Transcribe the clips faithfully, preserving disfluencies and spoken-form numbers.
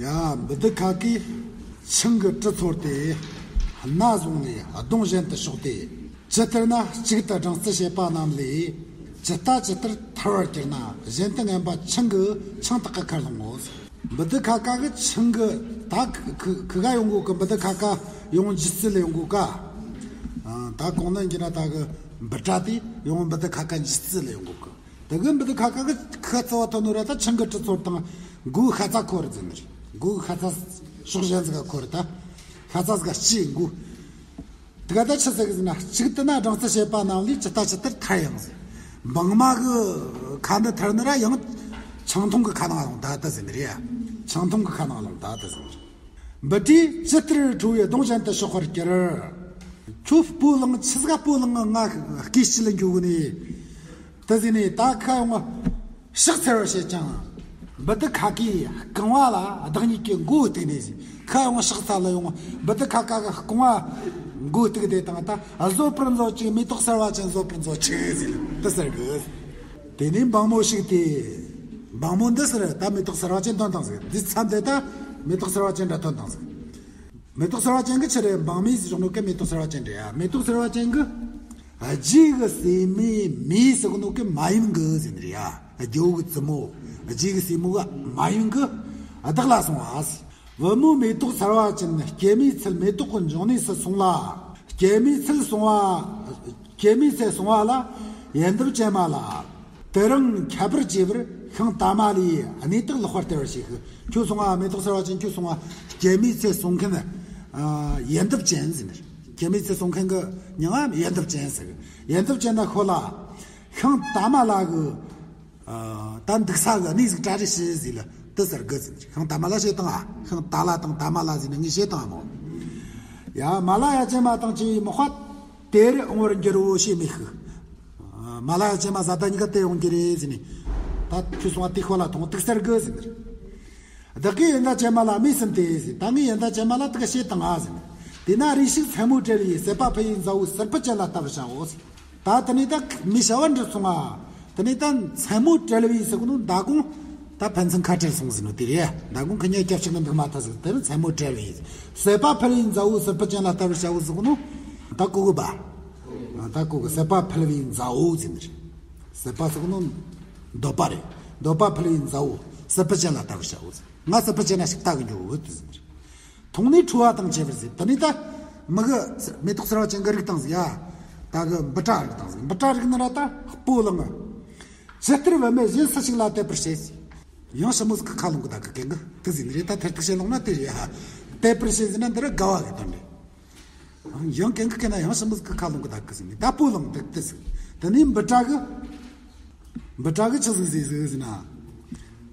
ཡ། འབུ་སྡུད་ཁ་ཁས་ཆང་གི་དྲི་ཚོར་ཏེ། སྣ་བཟུང་ནས་གདོང་གཞན་དུ་ཕྱོགས་ཏེ། ཇི་ལྟར་ན་གཅིག་ཏུ་སྦྲང་རྩི་བྱེད་པ་རྣམས་ལས། ཇི་ལྟ་ཇི་ལྟར་ཐར་བར་གྱུར་ན། གཞན་དུ་ངན་པ་ཆང་གི་ཆང་དག་གི་ཁར་ལྷུང་ངོ་། འབུ་སྡུད་ཁ་ཁ་གི་ཆང་གི་ད་ཁུ་ཁུ་ག་ཡོང་གོ་གི། འབུ་སྡུད་ཁ་ཁ་ཡོང་འཇིག་རྩི་ལ་ཡོང་གོ་ཀ་ཨ། ད་གོང་ན་འགྱུར་ན་ད་གི་འབུ་སྐྲ་དེ་ཡོང་འབུ་སྡུད་ཁ་ཁ་འཇིག་རྩི་ལ་ཡོང་གོ་གི། དེ་གི་འབུ་སྡུད་ཁ་ཁ་གི་ཁ་རྩི་བ་ཐོན་ནོ་ར། ད་ཆང་གི་དྲི་ཚོར་དང་མགོའི་ཤ་ཚ་ཁོ་ར་ཟེར་ནི་རེད། མགོའི་ཤ་ཚ་ཕྱོགས་གཞན་ཟིག་ག་ཁོ་ར། ད་ཤ་ཚ་ཟིག་ག་སྐྱེས་མགོ། དེ་ག་ད་ཆི་ཟེར་གི་ཟེར་ན། གཅིག་ཏུ་ན་སྦྲང་རྩི་བྱེད་པ་རྣམས་ལས། ཇི་ལྟ་ཇི་ལྟར་ཐར་ཡང་ཟེར། སྦྲང་མ་གི་ཁ་འདི་ཐར་ནི་ར་ཡང་ཆང་འཐུང་གི་ཁ་ནང་ལོང་ད་ད་ཟེར་ནི་རེད་ཡ། ཆང་འཐུང་གི་ཁ་ནང་ལོང་ད་ད་ཟེར་ནི་རེད། འབུ་སྐྲས་ཇི་ལྟར་ཁྲོ་བའི་གདོང་གཞན་དུ་ཕྱོགས་པར་གྱུར། ཁྱོད་སྤོ་ལངས། ཆི་ཟིག་ག་སྤོ་ལངས། ང་སྐེ་དཀྲིས་ལ་འགྱོ་གི་ནི། དེ་ཟིག་ནས་ད་ཁ་ཡོང་ཕྱག་འཚལ་བར་བྱེད་ཅིང་། འབུ་སྡུད་ཁ་ཁས་རྐང་བ་ལ་བདག་ཉིད་ཀྱི་མགོ་བོ་གཏུགས་ནས་ཟེར། ཁ་ཡོང་ཕྱག་འཚལ་ལ་ཡོང་། འབུ་སྡུད་ཁ་ཁ་གི་རྐང་བ་མགོ་བོ་གཏུགས་དེ་དང་། ད་བཟོད་པར་མཛོད་ཅིག་མེ་ཏོག་གསར་བ་ཅན་བཟོད་པར་མཛོད་ཅིག་ཟེར་དེ་ཟེར་གི། དེ་ནས་འབངས་མོ་ཞིག་སྟེ། འབངས་མོ་འདི་ཟེར་ད་མེ་ཏོག་གསར་བ་ཅན་ཐོན་དང་ཟེར། འདི་མཚམས་དེ་ད་མེ་ཏོག་གསར་བ་ཅན་འདྲ་ཐོན་དང་ཟེར། མེ་ཏོག་གསར་བ་ཅན་གི་ཆི་རེད། འབངས་མོ་ཟེར་བྱུང་ནོ་གི་མེ་ཏོག་གསར་བ་ཅན་རེད་ཡ། མེ་ཏོག་གསར་བ་ཅན་གི་རྗེ་གི་སྲས་མོ་མོ་ཟེར་གི་ནོ་གི་མ་ཡུམ་གི་ཟེར་ནི་རེད་ཡ། རྒྱལ་པོ་གི་བཙུན་མོ། རྗེ་གི་སྲས་མོ་གི་མ་ཡུམ་གི་བདག་ལ་གསོལ་བ་ཟེར། བུ་མོ་མེ་ཏོག་གསར་བ་ཅན་སྐྱེད་མོས་ཚལ་མེ་ཏོག་གི་འབྱུང་གནས་སུ་སོང་ལ། སྐྱེད་མོས་ཚལ་སོང་བ། སྐྱེད་མོས་ཚལ་སོང་བ་ལ་ཡལ་འདབ་ཅན་མ་ལ། དེ་རིང་ཁྱད་པར་གྱེས་པར་ཤིང་དར་མ་ལའི་གནས་དག་ལེགས་པར་སྟེར་བར་བྱེད་ཤིག་ཁྱོད་སོང་ང་། མེ་ཏོག་གསར་བ་ཅན་ཁྱོད་སོང་ང་། སྐྱེད་མོས་ཚལ་སོང་མཁན་ཨ་ཡལ་འདབ་ཅན་ཟེར་ནི། སྐྱེད་མོས་ཚལ་སོང་མཁན་གི་མྱིང་ང་ཡལ་འདབ་ཅན་ཟེར་གི། ཡལ་འདབ་ཅན་ན་ཤོག་ལ། ཤིང་དར་མ་ལ་གི་ཨ་ད་འདུག་ས་གི་གནས་ཟིག་གྲ་སྒྲིག་བྱོས་ཟེར་ལ་དེ་ཟེར་གི་ཟེར་ནི། ཤིང་དར་མ་ལ་བྱོས་དང་ཨ། ཤིང་དར་ལ་དང་དར་མ་ལ་ཟེར་ནི་ངས་བྱོས་དང་ཨ་མོ། ཡ། མ་ལ་ཡ་ཅན་མ་དང་བཅས་པའི་མག་པ་དེར་འོང་བར་འགྱུར་རོ་ཞེས་སྨྲས་ཤིག་མ་ལ་ཡ་ཅན་མ་བཟའ་ཟླ་གཉིས་ཀ་དེར་འོང་རྒྱུ་རེད་ཟེར་ནས། ད་ཁྱོད་སོང་བ་དེ་ཤོག་ལ་ཐོངས་དུག་ཟེར་གི་ཟེར་ནས། བདག་གིས་ཡལ་འདབ་ཅན་མ་ལ་སྨྲས་ཟིན་ཏེ་ཟེར། ད་ངས་ཡལ་འདབ་ཅན་མ་ལ་དེ་ག་བཤད་བཏང་ང་ཟེར་ནས། དེ་ན་རེ་ཞིག་མཚན་མོ་བྲལ་བའི་སྲིད་པ་ཕུལ་བའི་མཛའ་བོ་སེར་པོ་ཅན་ལ་ལྟ་བར་བྱའོ་ཟེར། ད་དེ་ནས་ད་མོའི་བྱ་བ་འགྲུབ་སོང་ང་། དེ་ནས་ད་མཚན་མོ་བྲལ་བའི་ཟེར་གོ་ནོ་མདང་དགོང་ད་ཕན་ཚུན་ཁ་བྲལ་སོང་ཟེར་ནོ་དེ་རེད། མདང་དགོང་ཁོ་གཉིས་སྐྱབས་གཅིག་ནི་འདུག་མ་ཐག་ཟེར། དེ་ནི་མཚན་མོ་བྲལ་བའི་སྲིད་པ་ཕུལ་བའི་མཛའ་བོ་སེར་པོ་ཅན་ལ་ལྟ་བར་བྱའོ་ཟེར་གོ་ནོ། ད་གོ་གི་པ། ད་གོ་གི། སྲིད་པ་ཕུལ་བའི་མཛའ་བོ་ཟེར་ནི་རེད། སྲིད་པ་ཟེར་གོ་ནོ་འདོད་པ་རེད། འདོད་པ་ཕུལ་བའི་མཛའ་བོ་སེར་པོ་ཅན་ལ་ལྟ་བར་བྱའོ་ཟེར། ང་སེར་པོ་ཅན་ན་ཞིག་ལྟ་གི་འགྱོ་འོ་དེ་ཟེར་ནི་རེད། མཐོང་ནས་ཁྲོ་བ་དང་བཅས་པར་ཟེར། དེ་ནས་ད་མོ་གི་མེ་ཏོག་གསར་བ་ཅན་གི་རིག་དང་ཟེར་ཡ། ད་གི་འབུ་སྐྲ་རིག་དང་ཟེར། འབུ་སྐྲ་རིག་ན་ར་ད་སྤོ་ལངས། ཇི་ལྟར་བུད་མེད་གཞན་སུ་ཞིག་ལ་དད་པར་བྱེད་ཟེར། ཡང་ཞི་མོ་ཟིག་གི་ཁ་ལོང་གི་ད་གི་གན་གི་དེ་ཟེར་ནི་རེད། ད་ཐེར་ཐུག་བྱེད་ལོང་ན་དེ་རེད་ཡ། དད་པར་བྱེད་ཟེར་ན་འདི་ར་དགའ་བ་གི་དོན་རེད། ཡང་གན་གི་གན་ན་ཡང་ཞི་མོ་ཟིག་གི་ཁ་ལོང་གི་ད་གི་ཟེར་ནི་ད་སྤོ་ལངས་དེ་དེ་ཟེར། དེ་ནས་འབུ་སྐྲ་གི་འབུ་སྐྲ་གི་ཆི་ཟིག་ཟེར་ཟིག་ཟེར་ན།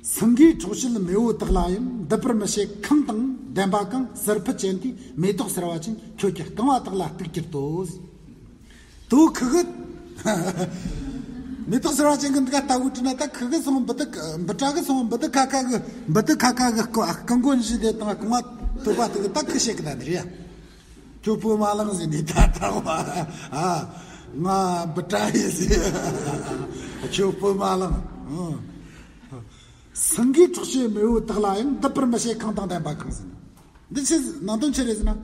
སེང་གེའི་འཕྲོག་བྱེད་མེ་བོ་དག་ལ་ཡང་། འདི་པར་མི་བྱེད་ཁང་དང་ལྡན་པ་གང་། སེར་ཕུད་ཅན་དེའི་མེ་ཏོག་གསར་བ་ཅན། ཁྱོད་ཀྱི་རྐང་བ་དག་ལ་གཏུག་གྱུར་ཏོ། དོ་ཁི་གི་མེ་ཏོག་གསར་བ་ཅན་གི་འདི་ག་ལྟ་བུ་བྲིས་ན། ད་ཁི་གི་སོང་འབུ་སྐྲ་འབུ་སྐྲ་གི་སོང་འབུ་སྐྲ་ཁ་ཁ་གི་འབུ་སྐྲ་ཁ་ཁ་གི་རྐང་མགོ་འཇུས་ཏེ་དང་རྐང་བ་གཏུག་པ་དེ་གི་ད་ཁི་བཤད་གི་ད་འདི་རེད་ཡ། ཁྱོད་སྤོ་མ་ལངས་ཟེར་ནས་ད་ལྟ་བ། ཨ། ང་འབུ་སྐྲ་ཡིན་ཟེར། ཁྱོད་སྤོ་མ་ལངས། ཨང་། སེང་གེའི་འཕྲོག་བྱེད་མེ་བོ་དག་ལ་ཡང་། འདི་པར་མི་བྱེད་ཁང་དང་ལྡན་པ་གང་ཟེར། འདི་ཆི་ནང་དོན་ཆི་རེད་ཟེར་ན།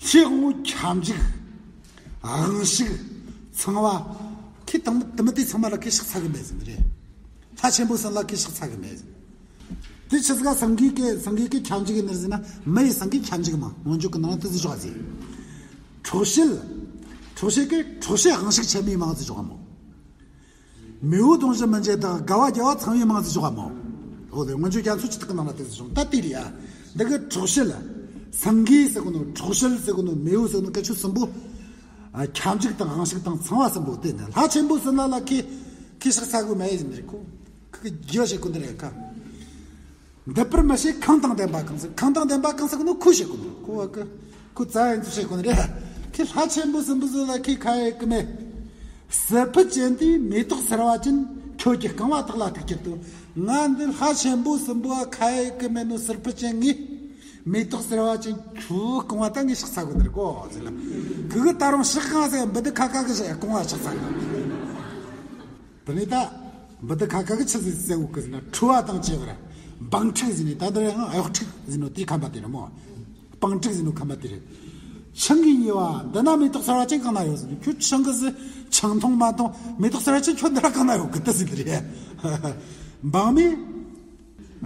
ལྷའི་དབང་པོ་ཁྱབ་འཇུག་དབང་ཕྱུག་ཚངས་པ། ཁོས་དང་དུ་མི་དེ་ཚང་མ་ལ་ཁོས་ཕྱག་འཚལ་གི་མེད་ཟེར་ནི་རེད། ལྷ་ཆེན་པོ་གསུམ་ལ་ཁོས་ཕྱག་འཚལ་གི་མེད་ཟེར། དེ་ཆི་ཟིག་ག་སེང་གེ་གི་སེང་གེ་གི་ཁྱབ་འཇུག་ཡིན་ནི་ཟེར་ན། མི་ཡི་སེང་གེ་ཁྱབ་འཇུག་མང་། སྔོན་འཇུག་གི་ནང་དུ་ཟིག་ཞོག་ཟེར། འཕྲོག་བྱེད། འཕྲོག་བྱེད་ཀྱི་འཕྲོག་བྱེད་དབང་ཕྱུག་ཆེན་མོའི་མང་ཟིག་ཞོག་མོ། མེའུ་དོང་བཞིན་མི་འབྱེད་དང་། དགའ་བ་རྒྱལ་བ་ཚངས་པའི་མང་ཟིག་ཞོག་མོ། འོ་དེ་སྔོན་འཇུག་རྒྱ་མཚོ་ཆུ་ཐིགས་ཀྱི་ནང་ལ་དེ་ཟིག་ཞོག་ད་དེ་རེད་ཡ། འདི་གི་འཕྲོག་བྱེད། སེང་གེ་ཟེར་གོ་ནོ། འཕྲོག་བྱེད་ཟེར་གོ་ནོ། མེའུ་ཟེར་གོ་ནོ། སྐད་ཆོ་གསུམ་པོ། ཨ། ཁྱབ་འཇུག་དང་དབང་ཕྱུག་དང་ཚངས་པ་གསུམ་པོ་དེ་ནི་ལྷ་ཆེན་པོ་གསུམ་ལ་ལ་ཁོས་ཁོས་ཕྱག་འཚལ་གོ་མེད་ཟེར་ནི་རེད་ཁོ། ཁོ་གི་རྒྱུ་བྱེད་གོ་འདི་རེད་ཁ། འདི་པར་མི་བྱེད་ཁང་དང་ལྡན་པ་གང་ཟེར། ཁང་དང་ལྡན་པ་གང་ཟེར་གོ་ནོ་ཁོས་བྱེད་གོ་ནོ། ཁོ་བ་གི་ཁོ་རྩ་ཡན་ཚོ་བྱེད་གོ་ནི་རེད། ཁོས་ལྷ་ཆེན་པོ་གསུམ་པོ་ཟིག་ལ་ཁོས་ཁ་ཡེ་གི་མེད། སེར་ཕུད་ཅན་དེའི་མེ་ཏོག་གསར་བ་ཅན། ཁྱོད་ཀྱི་རྐང་བ་དག་ལ་གཏུག་གྱུར་ཏོ། ང་འདི་ལྷ་ཆེན་པོ་གསུམ་པོ་ཁ་ཡེ་གི་མེད་ནོ་སེར་ཕུད་ཅན་ངས། མེ་ཏོག་གསར་བ་ཅན་ཁྱོའི་རྐང་བ་ད་ངས་ཕྱག་འཚལ་གོ་ནི་རེད་གོ་ཟེར་ལ། ཁོ་གི་ད་རུང་ཕྱག་གང་ཟེར་འབུ་སྡུད་ཁ་ཁ་གི་རྐང་བ་ཕྱག་འཚལ་གི། དེ་ནས་ད་འབུ་སྡུད་ཁ་ཁ་གི་ཆི་ཟིག་ཟེར་གོ་གི་ཟེར་ན། ཁྲོ་བ་དང་བཅས་པར་ སྤང་ཕྲུག་ཟེར་ནས་ད་འདི་རེད་ཨང་། གཡོག་ཕྲུག་ཟེར་ནོ་དེའི་ཁམས་པ་དེ་རེད་མོ། སྤང་ཕྲུག་ཟེར་ནོ་ཁམས་པ་དེ་རེད། ཆང་གིས་མྱོས་པ་འདི་ན་མེ་ཏོག་གསར་པ་ཅན་གང་ན་ཡོད་ཟེར་ནས། ཁྱོད་ཆང་གི་ཟེར། ཆང་འཐུང་མ་འཐུང་མེ་ཏོག་གསར་པ་ཅན་ཁྱོད་འདི་ར་གང་ན་ཡོད་གི་དེ་ཟེར་དེ་རེད། འབངས་མི་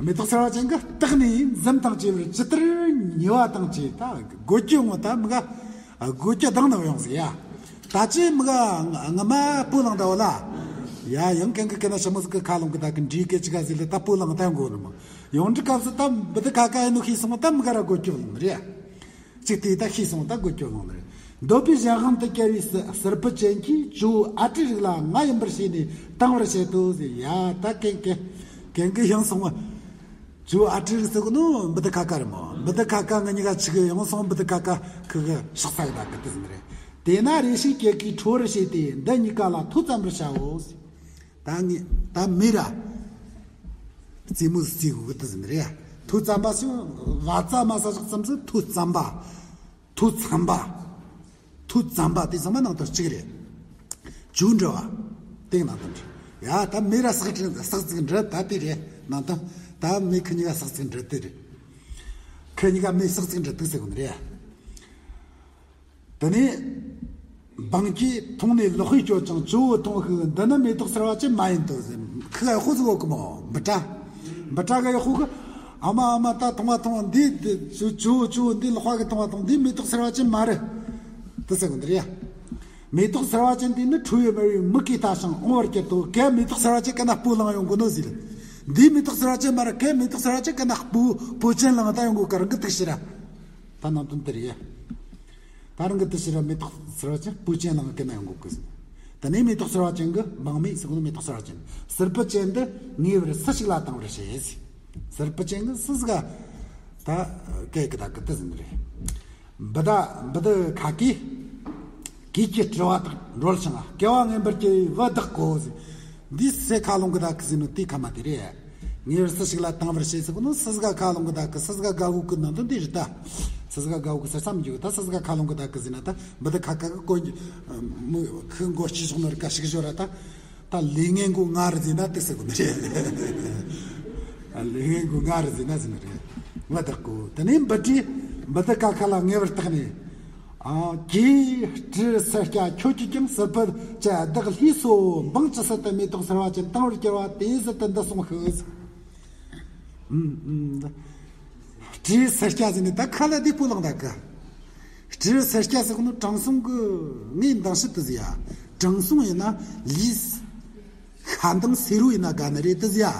མེ་ཏོག་གསར་པ་ཅན་གྱི་སྟེགས་ནས་འཛུམ་དང་བཅས་པར་ཇི་ལྟར་མྱོས་པ་དང་བཅས། ད་དགོད་རྒྱུ་ངོ་ད་མི་ག་དགོད་རྒྱུ་དང་ནང་ཡོང་ཟེར་ཡ། ད་ཅི་མི་ག་ང་མ་སྤུ་ལངས་ད་བ་ལ། ཡ་ཡང་གན་གི་གན་ན་ཞི་མོ་ཟིག་གི་ཁ་ལོང་གི་ད་གི་འདྲིས་གི་ཅི་ག་ཟིག་ལ་ད་སྤུ་ལངས་ད་འགོ་ནི་མ། ཡོང་འདྲི་སྐབས་སུ་ད་འབུ་དི་ཁ་ཁ་ཡིན་ནོ་ཤེས་སོང་ད་མི་ག་ར་དགོད་རྒྱུ་ལོང་རེད། ཅིག་དེ་ད་ཤེས་སོང་ད་དགོད་རྒྱུ་ལོང་རེད། འདོད་པའི་གཞན་དབང་དུ་སྐྱེ་བའི་སི་སེར་བུ་ཅན་གྱིས་ཇོ་བོ་ཨ་ཏྲི་རིགས་ལ་ང་ཡིན་པར་ཤེས་ནས་བཏང་བར་བྱེད་དོ་ཟེར་ཡ། ད་གན་གི་གན་གི་ཡང་སོང་བ། ཇོ་བོ་ཨ་ཏྲི་རིགས་ཟེར་གི་ནོ་འབུ་དི་ཁ་ཁ་རེད་མོ། འབུ་དི་ཁ་ཁ་ང་གཉིས་ཀ་ཆི་གི་ཡང་སོང་འབུ་དི་ཁ་ཁ་ཁི་གི་ཤག་ས་གི་ད་གི་དི་ཟིན་རེད། དེས་ན་རེ་ཞིག་སྐྱེ་དགུའི་ཁྲོ་བར་བྱས་ཏེ་འདི་གཉིས་ཀ་ལ་ཐོ་བཙམ་པར་བྱའོ་ཟེར། ད་ངས་ད་མེ་ར་རྩེད་མོ་རྩེ་དགོས་གི་དི་ཟིན་རེད། ཐོ་བཙམ་པ་སུ་བ་ཙ་མ་ས་ཞག་ཙམ་སུ་ཐོ་བཙམ་པ། ཐོ་བཙམ་པ། ཐོ་བཙམ་པ་དེ་ཚང་མ་ནང་དོན་གཅིག་རེད། ཇོ་བོ་འདྲི་བ། དེ་ནང་དོན་རེད། ཡ་ད་མེ་ར་སག་ཅིག་སག་ཅིག་འདྲི་ད་དེ་རེད་ནང་དོན། ད་མེ་ཁི་གཉིས་ཀ་སག་ཅིག་འདྲི་དེ་རེད། ཁི་གཉིས་ཀ་མེ་སག་ཅིག་འདྲི་དེ་ཟེར་གོ་ནི་རེད། དེ་ནས་འབངས་ཀྱིས་འཐུང་ནས་ལག་པས་སྤྱོད་ཅིང་ཇོ་བོ་འཐུང་ཤིག་འདི་ནི་མེ་ཏོག་གསར་བ་ཅན་མ་ཡིན་ཏོ་ཟེར། ཁི་གཡོག་པོ་ཟིག་ཡོད་གི་མོ། འབུ་ཏྲ། འབུ་ཏྲ་གི་གཡོག་པོ་གི་ཨ་མ་ཨ་མ་ད་འཐུང་བ་འཐུང་བ་འདི་འདི་ཇོ་བོ་ཇོ་བོ་འདི་ལག་པ་གི་འཐུང་བ་འཐུང་འདི་མེ་ཏོག་གསར་བ་ཅན་མ་རེད་དེ་ཟེར་གོ་འདི་རེད་ཡ། མེ་ཏོག་གསར་བ་ཅན་དེ་ནི་ཁྲོ་བོ་མེ་ཡི་མིག་གིས་ལྟ་ཞིང་འོང་བར་བསྐྱེད་དོ། གན་མེ་ཏོག་གསར་བ་ཅན་གན་ན་སྤུ་ལངས་ཡོང་གོ་ནོ་ཟེར། འདི་མེ་ཏོག་གསར་བ་ཅན་མ་རེད། གན་མེ་ཏོག་གསར་བ་ཅན་གན་ན་སྤུ་སྤུ་ཅན་ལངས་ད་ཡོང་གོ་ག་རང་གི་ཐུག་ཤི་ར། ད་ནང་དོན་དེ་རེད་ཡ། ད་རང་གི་དུ་ཕྱིར་ར་མེ་ཏོག་གསར་བ་ཅན་སྤུ་ཅན་ལངས་གི་ན་ཡོང་གོ་གི་ཟིན། དེ་ནས་མེ་ཏོག་གསར་བ་ཅན་གི་འབངས་མི་ཟེར་གོ་ནོ་མེ་ཏོག་གསར་བ་ཅན་སེར་བུ་ཅན་འདི་ངེས་པར་སུ་ཞིག་ལ་བཏང་བར་བྱེད་ཟེར། སེར་བུ་ཅན་གི་སུ་ཟིག་ག་ད་སྐད་གི་ད་གི་དུ་ཟིན་རེད། འབུ་ད་འབུ་ད་ཁ་གི་གིས་ཀྱི་སྤྲུལ་བ་དང་འགྲོལ་ཞིང་སྐྱེ་བ་ངན་པར་སྐྱེ་བའི་བུ་བདག་གོ་ཟེར། འདི་སེ་ཁ་ལོང་གི་ད་གི་ཟིན་ནོ་དེ་ཁ་མ་དེ་རེད། ངེས་པར་སུ་ཞིག་ལ་བཏང་བར་བྱེད་ཟེར་གོ་ནོ་སུ་ཟིག་ག་ཁ་ལོང་གི་ད་གི་སུ་ཟིག་ག་དགའ་གོ་གི་ནང་དོན་འདི་རེད་ད། སུ་ཟིག་ག་དགའ་གོ་གི་ཟེར་བསམ་རྒྱུ་གི་ད་སུ་ཟིག་ག་ཁ་ལོང་གི་ད་གི་ཟིན་ན་ད་འབུ་ད་ཁ་ཁ་གི་གོ་མི་ཁི་མགོ་སྐྱི་ཤོག་ནོ་རི་ཀ་ཞིག་ཞོ་ར་ད། ད་ལས་ངན་གོ་ང་རི་ཟིན་ན་དེ་ཟེར་གོ་ནི་རེད། ལས་ངན་གོ་ང་རི་ཟིན་ན་ཟིན་ནི་རེད། ང་བདག་གོ་དེ་ནས་འབུ་ཏྲས་འབུ་ད་ཁ་ཁ་ལ་ངེས་པར་བཏགས་ནས། ཨ། གིས་སྤྲུལ་སེར་སྐྱ་ཁྱོད་ཀྱིས་ཀྱང་སེར་བུ་ཅན་བདག་ལྷས་སོ། འབངས་ཅི་སྲིད་དུ་མེ་ཏོག་སེར་བ་ཅན་དང་བར་གྱུར་པ་དེ་སྲིད་དུ་འདི་གསུངས་ཤིག་ཨུམ་ཨུམ། སྤྲུལ་སེར་སྐྱ་ཟེར་ནས་ད་ཁ་ལ་འདི་སྤུ་ལངས་ད་གི། སྤྲུལ་སེར་སྐྱ་ཟེར་གོ་ནོ་དྲང་སྲོང་གི་ངའི་མདང་ཞིག་ཏུ་ཟེར་ཡ། དྲང་སྲོང་ཡིན་ན་ལས། ཤ་མདངས་སེར་བོ་ཡིན་ན་དགའ་ནི་རེད་དེ་ཟེར་ཡ།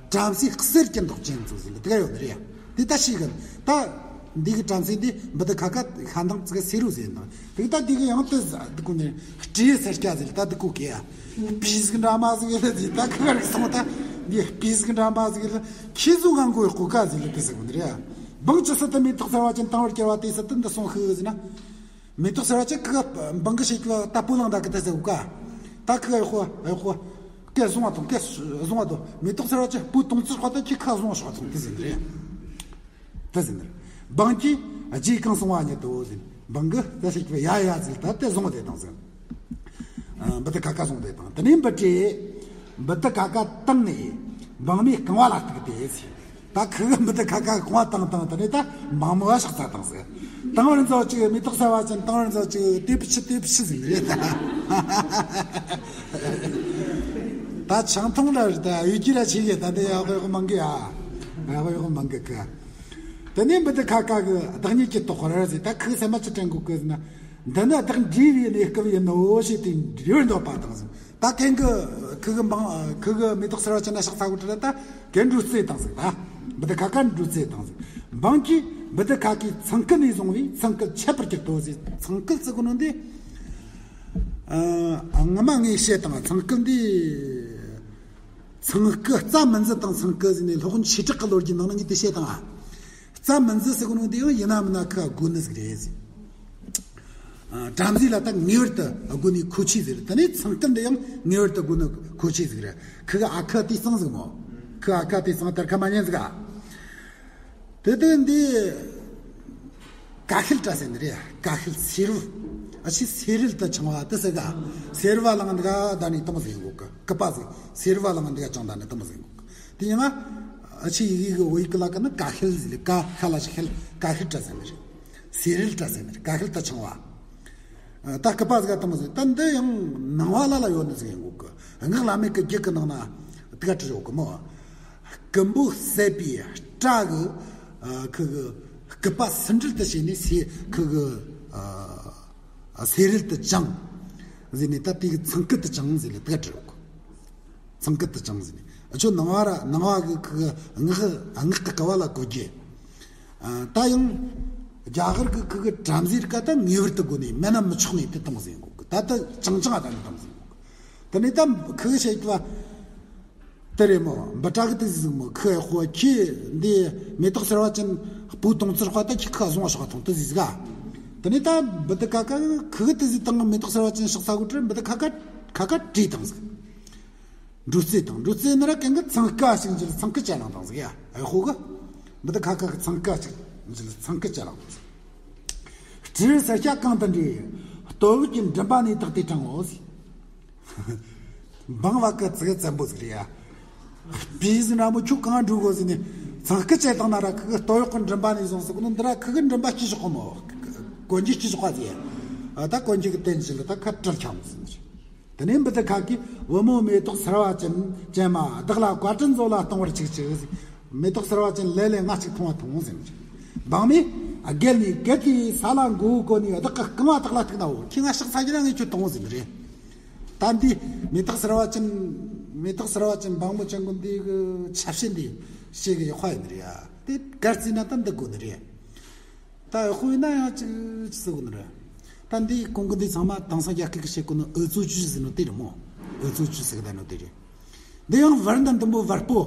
བྲམ་ཟེ་གསེར་གྱི་མདོག་ཅན་ཚོ་ཟེར་ལ་དེ་ག་ཡོད་ནི་རེད་ཡ། དེ་ད་ཤེས་གི་ད། འདི་གི་བྲམ་ཟེ་འདི་འབུ་ད་ཁ་ཁ་ཤ་མདངས་ཙི་ག་སེར་བོ་ཟེར་ནི་དེ་ད་འདི་གི་ཡང་དེ་ཟ་འདི་གོ་ནི་སྤྲུལ་སེར་སྐྱ་ཟེར་ལ་ད་འདི་གོ་གི་ཡ། སྤུས་ཟིག་འདྲ་མ་ཟིག་ལ་ཟེར་ད་ཁ་ཁ་རིག་སོང་ད། འདི་སྤུས་ཟིག་འདྲ་མ་ཟིག་ལ་ཁྱི་ཟུག་ངང་གོ་ཡག་གོ་ག་ཟེར་ལ་དེ་ཟེར་གོ་ནི་རེད་ཡ། འབངས་ཅི་སྲིད་དུ་མེ་ཏོག་གསར་བ་ཅན་དང་བར་གྱུར་པ་དེ་སྲིད་དུ་འདི་གསུངས་ཤིག་ཟེར་ན། མེ་ཏོག་གསར་བ་ཅན་ཁི་ག་འབངས་གི་ཤེས་ཀྱི་ལ་ད་སྤུ་ལངས་ད་གི་ད་ཟེར་གོ་ག་ད་ཁི་ག་ཡག་ཧོ་ཡག་ཧོ། སྐད་བཟུང་བ་དང་སྐད་བཟུང་བ་དང་མེ་ཏོག་གསར་བ་ཅན་སྤུ་དུང་ཙི་ཧོ་ད་ཁྱི་ཁ་བཟུང་ཤོག་དང་དེ་ཟེར་ནི་རེད། དེ་ཟེར་ནི་རེད། འབངས་ཀྱིས་རྗེས་གང་གསུང་བ་ཉིད་དུ་ཟེར། འབངས་གི་ད་ཤེས་ཀྱི་ཡ་ཡ་ཟེར་ད་དེ་བཟུང་བ་དེ་དང་ཟེར། འབུ་ད་ཁ་ཁ་བཟུང་བ་དེ་དང་དེ་ནས་འབུ་ཏྲས་འབུ་ད་ཁ་ཁ་བཏང་ནས་འབངས་མོའི་རྐང་བ་ལ་གཏུགས་ཏེ་ཟེར། ད་ཁི་གི་མི་དེ་ཁ་ཁ་གོང་བ་བཏང་བཏང་དེ་ནས་ད་མང་མོ་བ་ཕྱག་ཚ་བཏང་ཟེར། དང་བར་མཛོད་ཅིག་མེ་ཏོག་གསར་བ་ཅན་དང་བར་མཛོད་ཅིག་དེ་ཕི་ཆི་དེ་ཕི་ཆི་ཟིན་རེད་ད། ད་ཆང་འཐུང་ལ་རེད་ད་ཡུལ་གྱི་ར་ཆེ་གེ་ད་དེ་ཡག་ཡག་མང་གི་ཨ། ཡག་ཡག་མང་གི་ཁི། དེ་ནས་མི་དེ་ཁ་ཁ་གི་བདག་ཉིད་ཀྱི་དོགས་པར་ཟེར་ད་ཁི་སེམས་མ་ཆི་དྲན་གོ་གི་ཟེར་ན། འདི་ནི་བདག་འདྲིས་པའི་གནས་སྐབས་ཡིན་ནོ་ཞེས་དེ་འདྲི་བར་འདོད་པ་དང་ཟེར། ད་གན་གི་ཁི་གི་འབངས་ཁི་གི་མེ་ཏོག་གསར་བ་ཅན་ན་ཕྱག་ཚ་གོ་དྲི་ལ་ད་གན་འགྲོ་རྩེ་དང་ཟིག་ད། འབུ་ད་ཁ་ཁ་འགྲོ་རྩེ་དང་ཟིག་འབངས་ཀྱིས་འབུ་ད་ཁ་ཁའི་ཚང་སྐུད་ནས་བཟུང་བའི་ཚང་སྐུད་ཆད་པར་གྱུར་ཏོ་ཟིག་ཚང་སྐུད་ཟེར་གོ་ནོ་འདི། ཨ། སྔ་མ་ངས་བཤད་དང་ཚང་སྐུད་འདི། ཚང་སྐུད་རྩྭ་མི་འཛིན་དང་ཚང་སྐུད་ཟེར་ནས་སློབ་དཔོན་ཆོས་གྲགས་ཀྱི་ལོ་རྒྱུས་ནང་ན་ངས་དེ་བཤད་དང་ཨ། རྩྭ་མི་འཛིན་ཟེར་གོ་ནོ་འདི་ཡང་ཡིན་ན་མིན་ན་ཁི་དགོས་ནི་ཟིག་རེད་ཟེར། ཨ། བྲམ་ཟེ་ལ་ད་ངེས་པར་དུ་དགོས་ནི་ཁོ་ཆོད་ཟིག་རེད། དེ་ནས་ཚང་སྐུད་འདི་ཡང་ངེས་པར་དུ་དགོས་ནི་ཁོ་ཆོད་ཟིག་རེད། ཁི་གི་ཨ་ཁུ་དེ་གཙང་ཟིག་མོ། ཁི་ཨ་ཁུ་དེ་གཙང་དར་ཁ་མ་ཉན་ཟིག་ཨ། དེ་དོན་འདི་ཀ་ཤལ་བཀྲ་ཟེར་ནི་རེད། ཀ་ཤལ་སེར་བུ། ཨ་ཕྱི་སེ་རིལ་དུ་འཆང་བ་དེ་ཟེར་ག་སེར་བ་ལང་འདི་ག་ད་ནི་དུམ་ཟིག་ཡིན་གོ་གི་ཀི་པ་ཟིག་སེར་བ་ལང་འདི་ག་ཅང་ད་ནི་དུམ་ཟིག་ཡིན་གོ་གི་དེ་ཡང་ཨ་ཆི་ཡི་གེ་གི་བོད་ཡིག་གི་ལ་ཀ་ནི་ཀ་ཤལ་ཟེར་ལེ། ཀ་ཤ་ལ་ཞིག་ཤལ། ཀ་ཤལ་བྲ་ཟེར་ནི་རེད། སེ་རལ་བྲ་ཟེར་ནི་རེད། ཀ་ཤལ་ད་ཆང་བ། ད་སྐུད་པ་ཟིག་ག་དང་མོ་ཟིག་ད་འདི་ཡང་ནང་བ་ལ་ལ་ཡོད་ནི་ཟིག་ཡིན་དགོས་གི། སྔགས་བླ་མེད་ཀྱི་རྒྱུད་ཀྱི་ནང་ན་དེ་ག་བྲིས་ཡོད་གི་མོ། སྐུ་འབུ་བསད་པའི་སྐྲ་གི་ཁུ་གི་སྐུད་པ་སིན་བྲལ་དུ་བྱས་ནས་སེ་ཁུ་གི་སེ་རལ་དུ་བཅིངས་ཟེར་ནས། ད་དེ་གི་ཚང་སྐུད་དུ་བཅིངས་ཟེར་ནས་དེ་ག་བྲིས་ཡོད་གི། ཚང་སྐུད་དུ་བཅིངས་ཟེར་ནས། ཁྱོད་ནང་བ་ར་ནང་བ་གི་ཁུ་གི་སྔགས་སྔགས་ཀྱི་སྐུད་པ་ལ་གོ་རྒྱུ། ད་ཡང་རྒྱ་གར་གི་ཁུ་གི་བྲམ་ཟེ་རིགས་ཀ་ད་ངེས་པར་དུ་དགོས་ནས་མེད་ན་མི་ཆོག་ནས་དེ་བཏང་ཟིན་གོ་གི། ད་ད་ཅང་ཅང་ཨ་ད་ནས་བཏང་ཟིན་གོ་གི། དེ་ནས་ད་ཁུ་གི་བཤད་པ་དེ་རེད་མོ། འབུ་ཕྲ་གི་དེ་ཟིག་མོ། ཁུ་ཨེ་ཧོ་ཁྱི་འདི་མེ་ཏོག་སེར་བ་ཅན་སྤུ་དུང་ཚུར་ཁ་ད་ཁྱི་ཁ་བཟུང་བ་ཤོག་ཐོང་དེ་ཟིག་ག། དེ་ནས་ད་འབུ་དེ་ཁ་ཁ་ཁུ་གི་དེ་ཟིག་བཏང་གི། མེ་ཏོག་སེར་བ་ཅན་ཤག་ས་གོ་དྲི་འབུ་དེ་ཁ་ཁ་ཁ་ཁ་བྲིས་བཏང་ཟིག། འབྲུ་རྩེ་དང་། འབྲུ་རྩེ་ནི་ར་གན་གི་ཚང་ཀ་ཞིག་འཇིལ། ཚང་ཀི་ཅ་ལང་དང་ཟིག་ཡ། ཨེ་ཧོ་གི། མི་དེ་ཁ་ཁ་གི་ཚང་ཀ་ཞིག་འཇིལ། ཚང་ཀི་ཅ་ལང་དང་ཟིག། སྤྲེའུ་སེར་སྐྱ་གང་དུ་འདྲེས། སྟོད་འོག་གི་མགྲིན་པ་ནས་དག་སྟེ་དྲངས་འོ་ཟིག། འབངས་བ་ཀི་ཙི་གི་བཙན་པོ་ཟིག་རེད་ཡ། སྤྲེའུ་ཟིག་འདྲ་མོ་ཁྱོད་གང་འགྲོ་གོ་ཟིག་ནས་ཚང་ཀི་ཅ་བཏང་ན་ར་ཁུ་གི་སྟོད་འོག་གི་མགྲིན་པ་ནས་བཟུང་ཟིག་ནོ། འདི་ར་ཁུ་གི་མགྲིན་པ་སྐྱི་ཤོག་གོ་མོ། གོན་རྒྱུ་སྐྱི་ཤོག་ག་ཟིག། ད་གོན་རྒྱུ་གི་རྟེན་གཞི་ལ་ད་ཁ་སྤྲུལ་ཁྱམས་ཟིག་ནི་རེད། དེ་ནས་འབུ་དེ་ཁ་གིས་བུ་མོ་མེ་ཏོག་སེར་བ་ཅན་ཅན་མ་བདག་ལ་བཀའ་དྲིན་མཛོད་ལ་གཏོང་བར་གཅིག་ཅིག། མེ་ཏོག་སེར་བ་ཅན་ལེ་ལེ་ང་གཅིག་འཐུང་བ་འཐུང་ཟེར་ནི་རེད། འབངས་མོས་བརྒལ་ནས་གལ་ཏེ་ས་ལ་མགོ་བོ་བསྐོར་ནས་བདག་གི་རྐང་བ་དག་ལ་གཏུག་ནའོ། ཁྱེད་ང་ཕྱག་འཚལ་རྒྱུ་ན་ངས་ཁྱོད་གཏོང་ཟེར་ནི་རེད། ད་འདི་མེ་ཏོག་སེར་བ་ཅན་མེ་ཏོག་སེར་བ་ཅན་འབངས་མོ་ཅན་གོ་འདི་གི་ཆ་བྱད་འདི་ཞེ་གི་ཡག་པ་ཡིན་ནི་རེད་ཡ། དེ་གར་རྩིས་ན་ད་འདི་དགོས་ནི་རེད། ད་དཔེ་ན་ཡང་ཅི་ཅི་ཟེར་གོ་ནི་རེད། ད་འདི་གོང་གི་འདི་ཚང་མ་དེང་སང་རྒྱ་སྐད་ཀྱི་བཤད་གོ་ནི་འུ་ཚོ་ཅི་ཟེར་ནོ་དེ་རེད་མོ། འུ་ཚོ་ཅི་ཟེར་གི་ད་ནོ་དེ་རེད། འདི་ཡང་བར་འདི་འདི་མོ་བར་པོ་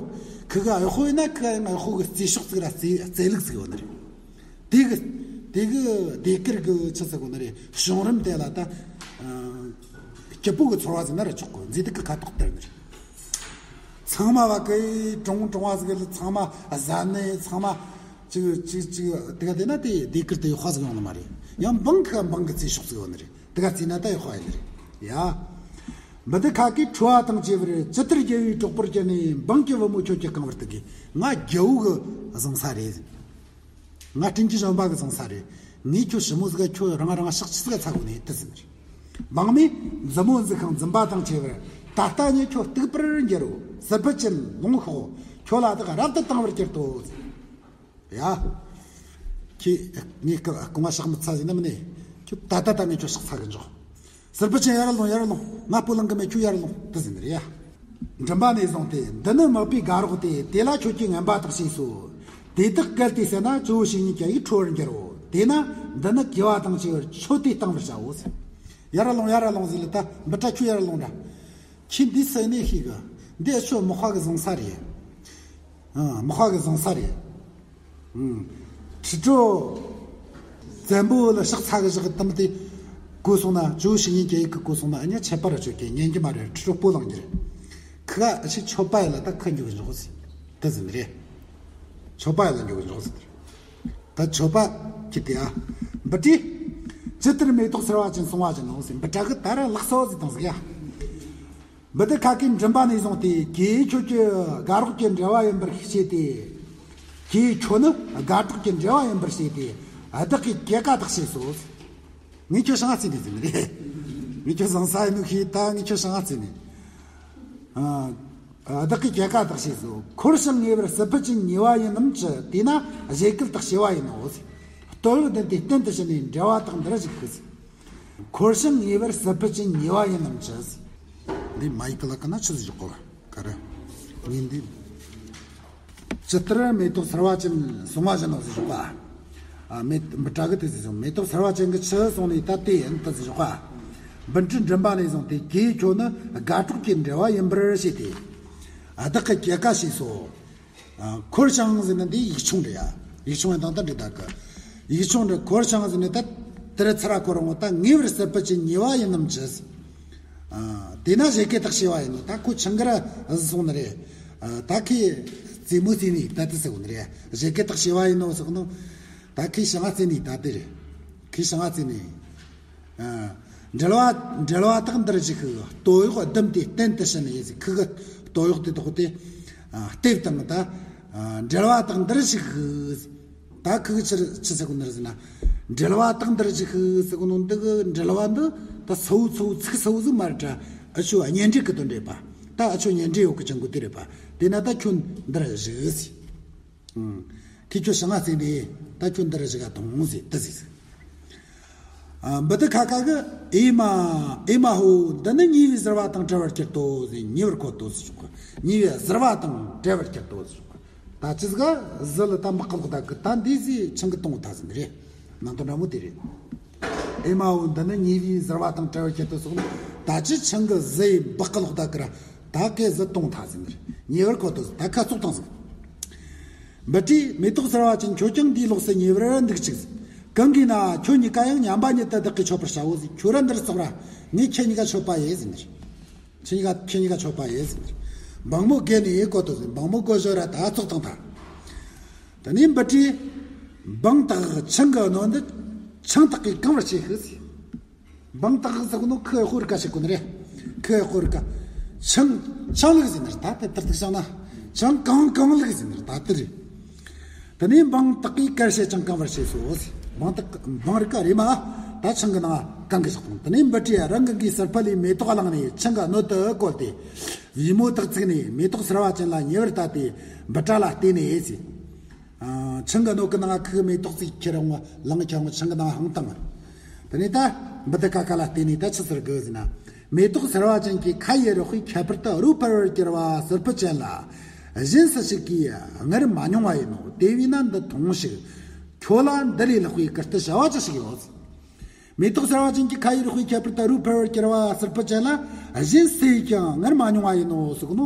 ཁི་ག་དཔེ་ན་ཁི་ག་ཡང་དཔེ་གི་རྩེ་ཤོག་ཟིག་ར་རྩེ་རྩེ་ལུགས་ཟིག་ཡོད་ནི་རེད། དེ་གི་དེ་གི་དེ་གིར་གི་ཅི་ཟེར་གོ་ནི་རེད། བྱུང་རིམ་དེ་ལ་ད་སྐྱིད་པོ་གི་ཚོར་བ་ཟིག་ན་ར་ཆོག་གོ། མཛེས་སྡུག་གི་ཁ་དོག་དེར་ནི་རེད། ཚང་མ་བ་ཀའི་གྲོང་གྲོང་བ་ཟིག་ལ་ཚང་མ་གཟའ་ནི་ཚང་མ་ཅིག་ཅིག་ཅིག་དེ་ག་དེ་ན་དེ་དེ་ཀིར་དེ་ཡག་པ་ཟིག་ཡོང་ནི་མ་རེད། ཡང་འབངས་ཁ་འབངས་ཀྱི་རྩེ་ཤོག་ཟིག་ཡོད་ནི་རེད། དེ་ག་རྩིས་ན་ད་ཡག་པ་ཡིན་ནི་རེད་ཡ། འབུ་དེ་ཁ་གིས་ཁྲོ་བ་དང་བཅས་པར་ཇི་ལྟར་རྒྱལ་བའི་གྲོགས་པོར་གྱུར་ནས། འབངས་ཀྱི་བུ་མོ་ཁྱོད་ཀྱི་རྐང་བར་གཏུག་གི། ང་རྒྱལ་པོ་གི་བཟང་ས་རེད། ང་སྤྲིན་གྱི་བཞོན་པ་གི་བཟང་ས་རེད། ངས་ཁྱོད་ཞི་མོ་ཟིག་ག་ཁྱོད་རང་རང་ཕྱག་ཆི་ཟིག་ག་ཚ་གོ་ནས་དེ་ཟིན་རེད། འབངས་མོས་མཛུབ་མོ་འཛུགས་ཤིང་འཛུམ་པ་དང་བཅས་པར། ད་ལྟ་ངས་ཁྱོད་གཏུག་པར་འགྱུར་རོ། སྲིད་པ་ཅན་ལོངས་ཤོག། ཁྱོད་ལ་དག་རབ་ཏུ་བཏང་བར་གྱུར་ཏོ། ཡ། ཁྱེད་ངས་སྐུ་སྐུ་ངོ་ཕྱག་མི་ཚ་ཟིན་ན་མིན་ནས། ཁྱོད་ད་ལྟ་ད་ངས་ཁྱོད་ཕྱག་ཚ་གི་འཇོག། སྲིད་པ་ཅན་ཡར་ལོངས་ཡར་ལོངས། ང་སྤུ་ལངས་གི་མེད། ཁྱོད་ཡར་ལོངས་དེ་ཟིན་རེད་ཡ། མགྲིན་པ་ནས་བཟུང་སྟེ། འདི་ནི་མག་པའི་དགའ་རོགས་ཏེ། དེ་ལ་ཁྱོད་ཀྱིས་ངན་པ་དག་བྱས་སོ། དེ་དག་གལ་ཏེ་བསད་ན། ཇོ་བོ་བཤེས་གཉེན་གྱི་ཡིད་ཁྲོ་བར་འགྱུར་རོ། དེས་ན་འདི་ནི་དགེ་བ་དང་བཅས་པར་མཆོད་དེ་བཏང་བར་བྱའོ། ཡར་ལོངས་ཡར་ལོངས་ཟེར་ལ་ད་འབུ་ཕྲ་ཁྱོད་ཡར་ལོངས་ར། ཁྱེད་འདི་ཟེར་ནས་ཤེས་གི། འདི་ཨ་ཆོ་མག་པ་གི་བཟང་ས་རེད། ཨ་མག་པ་གི་བཟང་ས་རེད། ཁྲི་ཕྲོ་བཙན་པོ་ལ་ཕྱག་ཚ་གི་བཞག་གི་དམ་དེ་གོ་སོང་ན། ཇོ་བོ་བཤེས་གཉེན་གྱི་ཡིད་གི་གོ་སོང་ན། ཨ་ཉ་ཆད་པ་ར་ཆོད་ཀྱི་ཉན་གྱི་མ་རེད། ཁྲི་ཕྲོ་སྤོ་ལངས་ཀྱི་རེད། ཁི་ག་ཨ་ཆི་ཆོད་པ་ཡིན་ལ་ད་ཁ་འཇུག་གི་འཇོག་ཟེར། དེ་ཟིན་རེད། ཆོད་པ་ཡིན་ལ་འཇུག་གི་འཇོག་ཟེར། ད་ཆོད་པ་ཁྱི་དེ་ཨ། འབུ་ཏྲས། ཇི་ལྟར་མེ་ཏོག་སེར་བ་ཅན་གསུང་བ་བཞིན་ནོ་ཟེར། འབུ་ཕྲ་གི་ད་ར་ལགས་སོ་ཟེར་དང་ཟིག་ཡ། འབུ་དེ་ཁ་གིས་མགྲིན་པ་ནས་བཟུང་སྟེ། ཁྱེད་ཁྱོད་ཀྱི་དགའ་རོགས་ཀྱི་འབྲེལ་བ་ཡིན་པར་ཤེས་ཏེ། ཁྱེད་ཁྱོད་ནི་དགའ་གྲོགས་ཀྱི་འབྲེལ་བ་ཡིན་པར་ཤེས་ཏེ། བདག་གིས་སྐྱེ་ཀ་དག་བྱས་སོ། ངས་ཁྱོད་ཤང་ང་བརྩིས་ནས་ཟེར་ནི་རེད། ངས་ཁྱོད་བཟང་ས་ཡིན་ནོ་ཤེས། ད་ངས་ཁྱོད་ཤང་ང་བརྩིས་ནས། ཨ། བདག་གིས་སྐྱེ་ཀ་དག་བྱས་སོ། འཁོར་ཞིང་ངེས་པར་སྲིད་པ་ཅན་ཉེ་བ་ཡིན་ནམ་ཅི། དེས་ན་བཞད་གད་དག་བྱེད་པ་ཡིན་ནོ། སྟོད་འོག་བདུན་ཏེ་གཏན་དུ་ཕྱིན་ནས་འབྲེལ་བ་དག་འདིར་གཞིག་གི། འཁོར་ཞིང་ངེས་པར་སྲིད་པ་ཅན་ཉེ་བ་ཡིན་ནམ་ཅི། འདི་མ་ཡིག་ལ་ཀ་ན་ཆི་ཟིག་ཞོག་གོ་ག་རེ། ངས་འདི། ཇི་ལྟར་མེ་ཏོག་སེར་བ་ཅན་གསུང་བ་བཞིན་ནོ་ཟེར་ཞོག་པ། ཨ། མེ་འབུ་ཕྲ་གི་དེ་ཟེར་སོང་། མེ་ཏོག་སེར་བ་ཅན་གྱིས་ཆི་གསུངས་ནས་ད་དེ་ཡིན་ད་ཟེར་ཞོག་པ། འབུ་ཕྲའི་མགྲིན་པ་ནས་བཟུང་སྟེ། ཁྱེད་ཁྱོད་ནི་དགའ་གྲོགས་ཀྱི་འབྲེལ་བ་ཡིན་པར་ཤེས་ཏེ། བདག་གིས་སྐྱེ་ཀ་བྱས་སོ། ཨ། འཁོར་ཞིང་ཟེར་ན་འདི་ཡིག་ཆུང་རེད་ཡ། ཡིག་ཆུང་ཡང་དང་དུ་འབྲི་ད་གི། ཡིག་ཆུང་རེད། འཁོར་ཞིང་ཟེར་ནས་ད་དེར་ཚུར་འཁོར་འོང་ད་ངེས་པར་སྲིད་པ་ཅན་ཉེ་བ་ཡིན་ནམ་ཅི། ཨ། དེས་ན་བཞད་གད་དག་བྱེད་པ་ཡིན་ནོ། ད་ཁོ་ཆང་གི་ར་ཟེར་སོང་ནི་རེད། ཨ། ད་ཁོས་རྩེད་མོ་རྩེ་ནི་ད་དེ་ཟེར་གོ་ནི་རེད། བཞད་གད་དག་བྱེད་པ་ཡིན་ནོ་ཟེར་གོ་ནོ། ད་ཁོས་ཤང་ང་རྩེ་ནི་ད་དེ་རེད། ཁོས་ཤང་ང་རྩེ་ནི། ཨ། འབྲེལ་བ་འབྲེལ་བ་དག་འདིར་གཞིག་གི། སྟོད་འོག་བདུན་ཏེ་གཏན་དུ་ཕྱིན་ནས་ཟེར། ཁི་གི་སྟོད་འོག་དེ་དག་དེ། ཨ། ལྟེབ་དང་ད་ཨ་འབྲེལ་བ་དག་འདིར་བཞུགས། ད་ཁོ་གིས་ཆི་ཆི་ཟེར་གོ་ནི་རེད་ཟེར་ན། འབྲེལ་བ་དག་འདིར་བཞུགས་ཟེར་གོ་ནོ་འདི་གི་འབྲེལ་བ་འདི་ད་གསལ་བོ་གསལ་བོ་ཚིག་གསལ་བོ་ཟིག་མ་རེད་དྲ། འུ་ཆོ་གཉེན་འབྲེལ་གི་དོན་རེད་པ། ད་འུ་ཆོ་གཉེན་འབྲེལ་ཡོད་གི་ཅང་གོ་དེ་རེད་པ། དེ་ན་ད་ཁྱོད་འདིར་བཞུགས་ཟེར། ཨང་། ཁོས་ཁྱོད་ཞིང་ང་བརྩིས་ནས་ད་ཁྱོད་འདིར་བཞུགས་ག་དོང་ཟེར་དེ་ཟེར། ཨ། བུ་དི་ཁ་ཁ་གིས་ཨེ་མ། ཨེ་མ་ཧོ། འདི་ནི་ཉེ་བའི་གཟིར་བ་དང་བྲལ་བར་གྱུར་ཏོ་ཟེར། ཉེ་བར་འཁོད་དོ་ཟེར་ཞོག་གི། ཉེ་བའི་གཟིར་བ་དང་བྲལ་བར་གྱུར་ཏོ་ཟེར་ཞོག་གི། ད་ཅི་ཟིག་ག་གཟི་ལ་ད་མག་གི་ལོག་ད་གི། ད་འདི་ཟིག་ཆང་གིས་བཏུང་ད་ཟེར་ནི་རེད། ནང་དོན་འདྲ་མོ་དེ་རེད། ཨེ་མ་ཧོ། འདི་ནི་ཉེ་བའི་གཟིར་བ་དང་བྲལ་བར་གྱུར་ཏོ་ཟེར་གོ་ནོ། ད་ཅི་ཆང་གིས་གཟི་ཡི་མག་གི་ལོག་ད་གི་ར། ད་ཁོས་གཟི་བཏུང་ད་ཟེར་ནི་རེད། ཉེ་བར་འཁོད་དོ་ཟེར། ད་ཁ་བཙོག་བཏང་ཟིག། འབུ་ཏྲས། མེ་ཏོག་གསར་བ་ཅན། ཁྱོད་ཀྱང་འདིའི་ལོགས་སུ་ཉེ་བར་འདུག་ཅིག། གང་གིས་ན་ཁྱོད་གཉིས་ཀ་ཡང་མཉམ་པ་ཉིད་དུ་བདག་གིས་མཆོད་པར་བྱའོ་ཟེར། ཁྱོད་ར་འདིར་བཙོག་ར། ངས་ཁྱེད་གཉིས་ཀ་མཆོད་པ་ཡེ་ཟེར་ནི་རེད། ཁྱེད་གཉིས་ཀ་ཁྱེད་གཉིས་ཀ་མཆོད་པ་ཡེ་ཟེར་ནི་རེད། འབངས་མོ་བརྒྱད་ནས་བཀོད་དོ་ཟེར། འབངས་མོ་བཀོད་ཞོར་ར་ད་བཙོག་བཏང་ད། དེ་ནས་འབུ་ཏྲས། འབངས་དག་ཆང་གི་སྣོད་འདི་ཆང་དག་གིས་གང་བར་བྱེད་ཤིག་ཟེར། འབངས་དག་ཟེར་གོ་ནོ་ཁོའི་དཔོན་རིགས་ཀ་ཟེར་གོ་ནི་རེད། ཁོའི་དཔོན་རིགས་ཀ། ཆང་ཆང་ལུགས་ཟེར་ནི་རེད། ད་དེ་ལྟར་དུ་བྱུང་ན། ཆང་གང་གང་ལུགས་ཟེར་ནི་རེད། ད་དེ་རེད། དེ་ནས་འབངས་དག་གིས་གར་བྱེད་ཅིང་གང་བར་བྱེད་སོ་ཟེར། འབངས་དག་འབངས་རིགས་ཀ་རེ་མ་ད་ཆང་གི་ནང་གང་གི་བཞག་དང་། དེ་ནས་འབུ་ཏྲས་རང་གི་གི་སིར་ཕུ་ལས་མེ་ཏོག་བླངས་ནས་ཆང་གི་སྣོད་དུ་བཀོལ་ཏེ། བེའུ་མོ་དག་བཙུགས་ནས་མེ་ཏོག་གསར་བ་ཅན་ལ་ཉེ་བར་ལྟ་སྟེ་འབུ་ཏྲ་ལ་བལྟས་ནས་ཟེར། ཨ། ཆང་གི་སྣོད་ཀྱི་ནང་ཁུག་མེ་ཏོག་ཅིག་ཁྱེར་འོང་བ་ལངས་ཁྱེར་འོང་། ཆང་གི་ནང་ཧང་བཏང་། དེ་ནས་ད་འབུ་དི་ཁ་ཁ་ལ་བལྟས་ནས་ད་ཆི་ཟེར་གི་ཟེར་ན། མེ་ཏོག་གསར་བ་ཅན་གྱི་ཁ་ཡི་རོ་ཁོས་ཁྱད་པར་དུ་རོ་འཕར་བར་གྱུར་པ་སིར་ཕུ་ཅན་ལ་གཞན་སུ་ཞིག་གིས་སྔར་མ་མྱོང་བ་ཡིན་ནོ། དེ་བས་ན་འདི་ཐོང་ཞིག། ཁྱོད་ལ་འདི་ལས་ལྷག་པའི་བཀུར་སྟི་བྱ་བ་ཅི་ཞིག་ཡོད། མེ་ཏོག་གསར་བ་ཅན་གྱི་ཁ་ཡི་རོ་ཁོས་ཁྱད་པར་དུ་རོ་འཕར་བར་གྱུར་པ་སིར་ཕུ་ཅན་ལ་གཞན་སུ་ཡིས་ཀྱང་སྔར་མ་མྱོང་བ་ཡིན་ནོ་ཟེར་གོ་ནོ།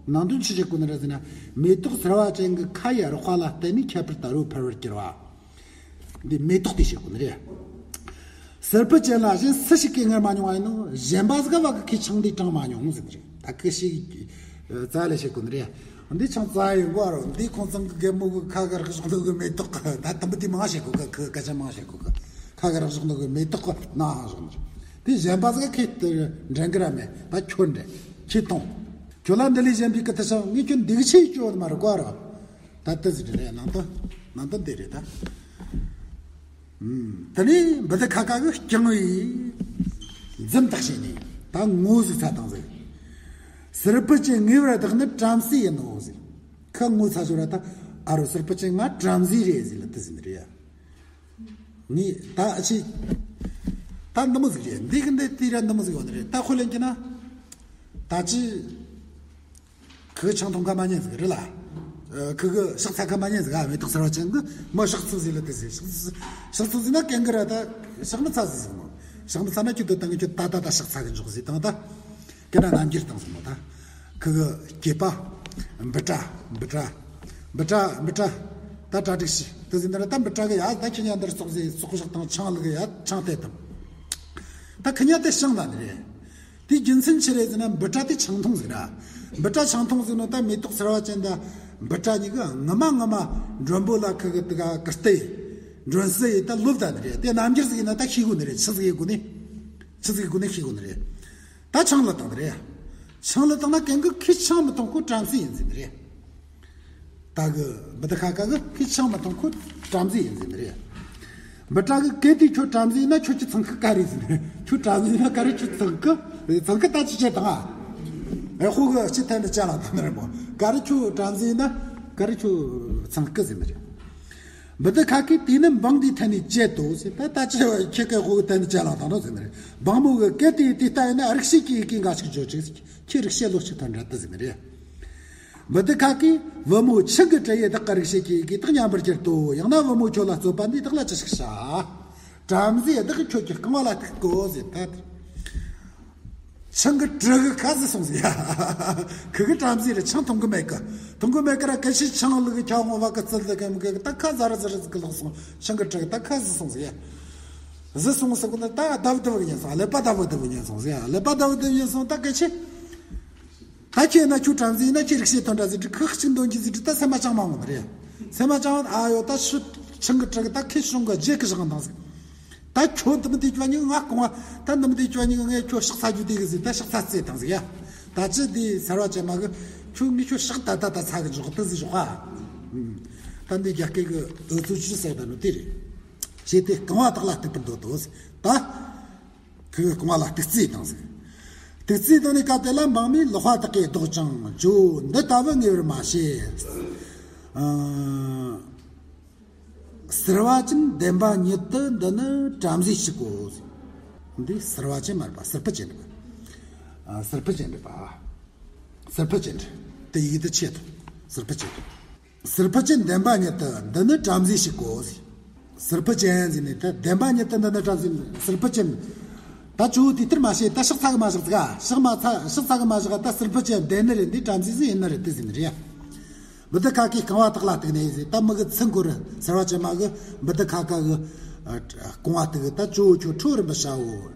ནང་དོན་ཆི་བཤད་གོ་ནི་རེད་ཟེར་ན། མེ་ཏོག་གསར་བ་ཅན་གྱི་ཁ་ཡི་རོ་ཁ་ལ་བརྟེན་ནས་ཁྱད་པར་དུ་རོ་འཕར་བར་གྱུར་པ། འདི་མེ་ཏོག་དེ་བཤད་གོ་ནི་རེད། སིར་ཕུ་ཅན་ལ་གཞན་སུ་ཞིག་གིས་སྔར་མ་མྱོང་བ་ཡིན་ནོ། གཞན་པ་ཟིག་བ་གི་ཁོས་ཆང་འདི་དྲངས་མ་མྱོང་ཟེར་ནི་རེད། ད་ཁོས་ཞིག་རྩ་ལས་བཤད་གོ་ནི་རེད། འདི་ཆང་རྩ་ཡིན་གོ་རོ། འདི་ཁོང་ཚང་གི་རྒན་མོ་གི་ཁ་གི་རག་བཞག་འདུག་གི་མེ་ཏོག་གི། ད་དུམ་བུ་དེ་མང་བཤད་གོ་གི། ཁོས་སྐད་ཆ་མང་བཤད་གོ་གི། ཁ་གི་རག་བཞག་འདུག་གི་མེ་ཏོག་གི་ནང་ཧང་བཞག་ནི་རེད། དེ་གཞན་པ་ཟིག་ཁོས་དེ་འདྲེན་གི་ར་མེད། ད་ཁྱོད་འདྲེན། ཁྱོས་ཐོང་། ཁྱོད་ལ་འདི་ལས་གཞན་པའི་བཀུར་སྟི་བྱ། ངས་ཁྱོད་འདི་གི་ཆེད་བཅོལ་མ་རེད་གོ་རོ། ད་དེ་ཟིག་རེད། ནང་དོན་ནང་དོན་དེ་རེད་ད། ཨུམ། དེ་ནས་འབུ་དི་ཁ་ཁ་གིས་རྐྱང་བའི་འཛུམ་དག་བྱས་ནས་ད་ངོ་ཟིག་ཚ་བཏང་ཟིག། སིར་ཕུ་ཅན་ངེས་པར་བདག་ནི་བྲམ་ཟེ་ཡིན་ནོ་ཟེར། ཁོ་ངོ་ཚ་ཞོར་ར་ད། ཨ་རོ་སིར་ཕུ་ཅན་ང་བྲམ་ཟེ་རེད་ཟེར་ལ་དེ་ཟེར་ནི་རེད་ཡ། ངས་ད་ཨ་ཅེ། ད་འདི་མོ་ཟིག་རེད། འདི་གི་འདི་དེ་ར་འདི་མོ་ཟིག་ཡོད་ནི་རེད། ད་ཁོ་ལན་གྱི་ན། ད་ཅི། ཁོས་ཆང་འཐུང་ཁ་མ་ཉན་ཟིག་རེད་ལ། ཨ། ཁོ་གི་ཕྱག་འཚལ་ཁ་མ་ཉན་ཟིག། ཨ། མེ་ཏོག་གསར་བ་ཅན་གི་མོ་ཕྱག་འཚལ་ཟིག་ལ་དེ་ཟིག། ཕྱག་འཚལ་ཕྱག་འཚལ་ཟིག་ན་གན་གི་ར་ད་ཕྱག་མི་འཚལ་ཟིག་ཟེར་ནོ། ཕྱག་མི་འཚལ་ན་ཁྱོད་དོ་ད་ངས་ཁྱོད་ད་ད་ད་ཕྱག་འཚལ་གི་འཇོག་ཟེར་བཏང་ད། ཁྱེད་རང་རྣམ་འགྱུར་བཏང་ཟེར་ནོ་ད། ཁོ་གི་སྐྱེས་པ། འབུ་ཏྲ། འབུ་ཏྲ། འབུ་ཏྲ། འབུ་ཏྲ། ད་གྲ་སྒྲིག་བྱོས་དེ་ཟེར་ན་ར། ད་འབུ་ཏྲ་གི་ཡ། ད་ཁྱེད་གཉིས་འདིར་ཙོག་ཟེར་ཙོག་བཞག་དང་། ཆང་ལུག་ཡ། ཆང་དེ་དང་། ད་ཁོ་གཉིས་དེ་ཤང་ད་ནི་རེད། དེའི་རྒྱུ་མཚན་ཆི་རེད་ཟེར་ན། འབུ་ཏྲ་དེ་ཆང་འཐུང་ཟིག་ར། འབུ་ཏྲ་ཆང་འཐུང་ཟིག་ནོ། ད་མེ་ཏོག་གསར་བ་ཅན་ད་འབུ་ཏྲ་གཉིས་ཀ་ངོ་མ་ངོ་མ་མགྲོན་པོ་ལ་ཁོ་གི་དེ་ག་བཀུར་སྟི། མགྲོན་བསུ་ཡེ་ད་ལོབས་ད་ནི་རེད། དེ་རྣམ་འགྱུར་ཟིག་ཡིན་ན་ད་ཤེས་དགོས་ནི་རེད། ཆི་ཟིག་ཡེ་དགོས་ནི། ཆི་ཟིག་ཡེ་དགོས་ནི་ཤེས་དགོས་ནི་རེད། ད་ཆང་ལ་བཏང་ནི་རེད། ཆང་ལ་བཏང་ན་གན་གི་ཁོས་ཆང་མི་འཐུང་། ཁོ་བྲམ་ཟེ་ཡིན་ཟེར་ནི་རེད། ད་གི་འབུ་དི་ཁ་ཁ་གིས་ཁོས་ཆང་མི་འཐུང་། ཁོ་བྲམ་ཟེ་ཡིན་ཟེར་ནི་རེད། འབུ་ཏྲ་གིས་གལ་ཏེ་ཁྱོད་བྲམ་ཟེ་ཡིན་ན་ཁྱོད་ཀྱི་ཚང་ཁུ་ག་རེ་ཟེར་ནི། ཁྱོད་བྲམ་ཟེ་ཡིན་ན་ག་རེ་ཁྱོད་ཚང་ཁུ། ཚང་ཁུ་ད་ཅི་བྱེད་དང་ཨ། ཨེ། ཁོ་གི་ཅི་ཐད་ནི་ཅ་ལག་དང་ནི་རེད་མོ། ག་རེ་ཁྱོད་བྲམ་ཟེ་ཡིན་ན་ག་རེ་ཁྱོད་ཚང་ཁུ་ཟེར་ནི་རེད། འབུ་དི་ཁ་ཁས་དེ་ནི་འབངས་དེའི་ཐད་ནས་བཅད་དོ་ཟེར། ད་ད་ཅི་ཁྱེད་ཀའི་ཁོ་གི་ཐད་ནས་ཅ་ལག་དང་ནོ་ཟེར་ནི་རེད། འབངས་མོ་གིས་གལ་ཏེ་དེ་ལྟ་ཡིན་ན་རིག་བྱེད་ཀྱི་ཡི་གེ་འགའ་ཞིག་བརྗོད་ཅིག། ཁྱེད་རིག་བྱེད་ལོ་ཅིག་ཐོན་ར་དེ་ཟེར་ནི་རེད། འབུ་དི་ཁ་ཁས་བུ་མོ་ཆང་གིས་དྲི་ཡི་བདག་གི་རིག་བྱེད་ཀྱི་ཡི་གེ་དག་ཉམས་པར་གྱུར་ཏོ། ཡང་ན་བུ་མོ་ཁྱོད་ལ་རྩོད་པ་འདིས་བདག་ལ་ཅི་ཞིག་བྱ། བྲམ་ཟེ་བདག་གིས་ཁྱོད་ཀྱི་རྐང་བ་ལ་ཐུག་གོ་ཟེར་ད། ཆང་གི་དྲི་གིས་ཁ་ཟུག་སོང་ཟིག་ཡ། ཁོ་གི་བྲམ་ཟེ་རེད། ཆང་འཐུང་གི་མེད་གི། འཐུང་གི་མེད་གི་ར། སྐད་ཆ་ཆང་ལུག་གི་ཁྱག་ངོ་བ་གི་རྩི་ལ་གི་མི་གི་ད་ཁ་ཟ་ར་ཟ་ར་ཟིག་གི་ལོག་སོང་། ཆང་གི་དྲི་གིས་ད་ཁ་ཟུག་སོང་ཟིག་ཡ། ཟུག་སོང་ཟེར་གོ་ནི། ད་ལྡབ་ལྡིབ་གི་ཉན་སོང་། ཀླད་པ་ལྡབ་ལྡིབ་གི་ཉན་སོང་ཟིག་ཡ། ཀླད་པ་ལྡབ་ལྡིབ་ཉན་སོང་། ད་སྐད་ཆ། ད་ཁྱེད་ན་ཁྱོད་བྲམ་ཟེ་ཡིན་ན་ཁྱེད་རིག་བྱེད་ཐོན་འདྲ་ཟེར་དུས་ཁོ་གཅིག་འདོན་གྱི་ཟེར་དུས་ད་སེམས་མ་ཅང་མ་འོང་ནི་རེད། སེམས་མ་ཅང་ཨ་ཡོ། ད་ཤུ་ཆང་གི་དྲི་གིས་ད་ཁོས་ཤོང་གི་རྗེས་ཀྱི་བཞག་འདང་ཟིག། ད་ཁྱོད་འདི་མི་དེ་ཅོ་ཉིག་ང་སྐོང་བ། ད་འདི་མི་དེ་ཅོ་ཉིག་ངས་ཁྱོད་ཕྱག་འཚལ་རྒྱུ་དེ་གི་ཟིག། ད་ཕྱག་འཚལ་རྩེ་དང་ཟིག་ཡ། ད་ཅི་དེ་སེར་བ་ཅན་མ་གི། ཁྱོད་ངས་ཁྱོད་ཕྱག་ད་ད་ད་ཚ་གི་འཇོག་ཏི་ཟིག་འཇོག་ཨ། ད་འདི་རྒྱ་སྐད་གི་འུ་ཚོ་ཅི་ཟེར་ད་ནོ་དེ་རེད། བྱས་ཏེ་རྐང་བ་དག་ལ་གཏུག་པར་འདོད་དོ། ད་ཁོས་རྐང་བ་ལ་གཏུག་རྩིས་བཏང་ཟིག་གཏུག་རྩིས་བཏང་ནས་སྐབས་དེ་ལ་འབངས་མིས་ལག་པ་དག་གིས་བཟློག་ཅིང་ཇོ་བོ་འདི་ལྟ་བུ་ངེས་པར་མ་བྱེད། ཨ། སེར་བ་ཅན་བདེན་པ་ཉིད་དུ་འདི་ནི་བྲམ་ཟེ་ཞིག་གོ། འདི་སེར་བ་ཅན་མ་རེད་པ། སེར་ཕུ་ཅན་རེད་པ། ཨ། སེར་ཕུ་ཅན་རེད་པ། སེར་ཕུ་ཅན་རེད། དེ་ཡིག་དེ་ཆེད་དུ་སེར་ཕུ་ཅན་རེད། སེར་ཕུ་ཅན་བདེན་པ་ཉིད་དུ་འདི་ནི་བྲམ་ཟེ་ཞིག་གོ། སེར་ཕུ་ཅན་ཟེར་ནས་ད་བདེན་པ་ཉིད་དུ་འདི་ནི་བྲམ་ཟེ། སེར་ཕུ་ཅན། ད་ཇོ་བོ་དེ་ལྟར་མ་བྱེད། ད་ཕྱག་འཚལ་གི་མ་བཞག་ཟིག་ཨ། ཕྱག་མ་འཚལ། ཕྱག་འཚལ་གི་མ་བཞག་ད་སེར་ཕུ་ཅན་བདེན་ནི་རེད། འདི་བྲམ་ཟེ་ཟིག་ཡིན་ནི་རེད། དེ་ཟེར་ནི་རེད། བུདྡྷ་ཁ་ཁའི་རྐང་བ་དག་ལ་གཏུགས་ནས་ཟེར། ད་མི་གི་ཚུལ་འཁོར་སེར་བ་ཅན་མ་གི་བུདྡྷ་ཁ་ཁ་གི་རྐང་བ་གཏུགས། ད་ཇོ་བོ་ཁྱོད་ཁྲོ་རིམ་པར་བྱའོ།